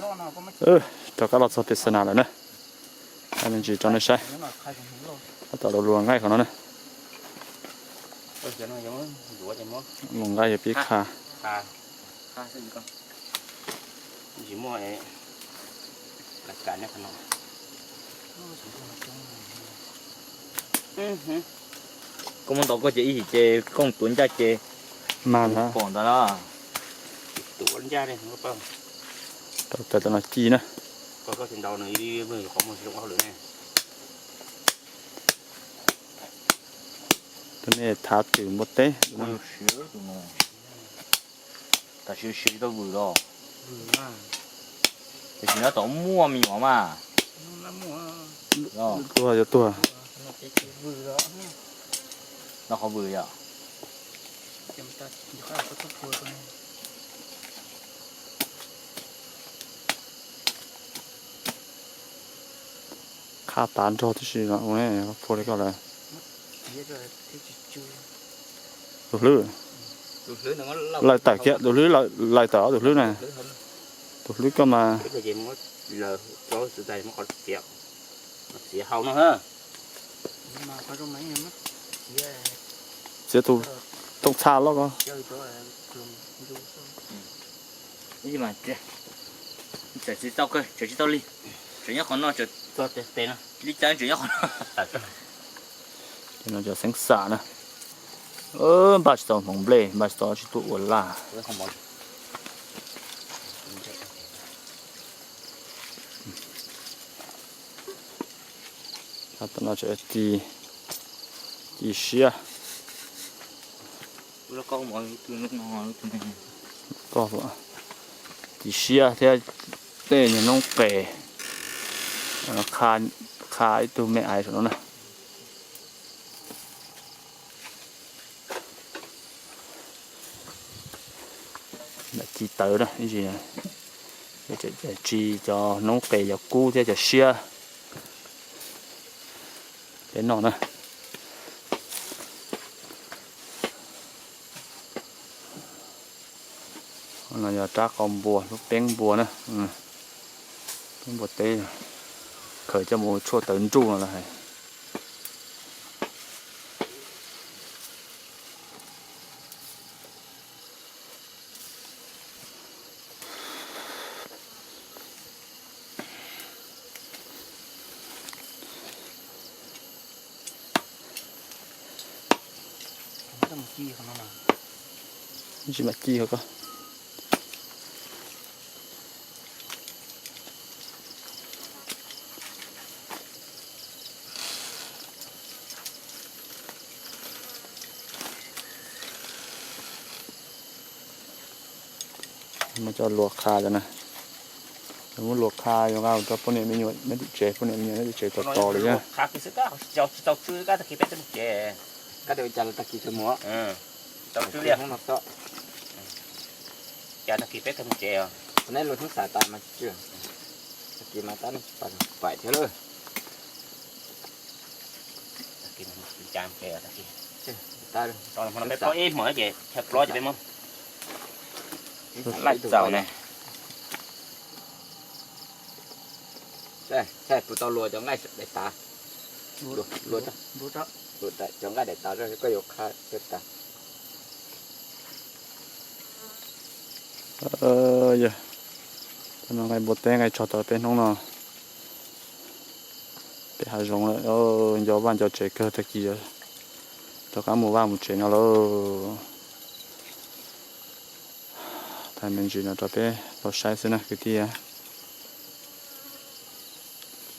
Rov qab los txog pem xa nas lawm na. Qab me ntsis rau nej saib. Tab tom luag nqaij qhov no na. Luag nqaij yog pib qha. Koj muab ntov koj ces ib yim ces koj tuav ncaj ces mag ntag. Pom ntawd na. Rau tawm tam no ci na. Tus nej thav twm npua teb. Tam sim siav tsis tau vwm los. Tam sim no tom muaj me nyuam mas. Tuag yuav tuag. No qhov vwm yom. Qha tav nrog tib si no, phua li koj lawm. Tus hlwb. Laws tawm kiag, tus hlwb laws tawm, tus hlwb na. Tus hlwb koj mas. Txiav tus tooj txha loj ko. Tseem tsis tau kawg, tseem tsis tau li. Tseem nyob qhov no, li cas tseem nyob qhov no. Ces no cov xeeb xam na. Npaj tsis tau hmoov nplej, npaj tsis tau tsis tuaj ua laj. Tam no tseem ci, ci siab. Ci siab thiab tej nyuag noob qes, qha ib tug me aiv saum no na. Ci tawv na, ci cov noob qes cov kub thiab cov siab peb noj na. No yog rab qau npua, lub peeb npua na. Peeb npua teb, khaws coj mus tshuaj tawv nruj no lawv hais. Tsis mam ci hos koj. Muab coj luas qha cov na. Muab luas qha yuav nqa rau poj niam me nyuam nyob tim tsev, poj niam me nyuam nyob tim tsev tos tos li na. Tsis tau tsw, tag kis peb tau mus tsev. Koj tau cas los tag kis tau mus. Tau tsw li. Cas tag kis peb tau mus tsev os. Neb luag hnub xav tas mas tsis, tag kis mas tab pais thiab lawm. Tag kis mas tsis cas mus tsev os tag kis. Peb plaub ib hmos ces chaw plaub ces peb muab laij txaus ne. Puas tau luas cov nqaij daim tav? Luas cov nqaij daim tav koj yuav qha chaw tas. Yog, nqaij npua teb nqaij tsog tau peb hnub no. Peb hav zoov lawm, nco vaj nco tsev kawg, tag kis rov qab mus vaj mus tsev no lauj. Thaij me ntsis no rau peb tau saib xwb na kwv tij.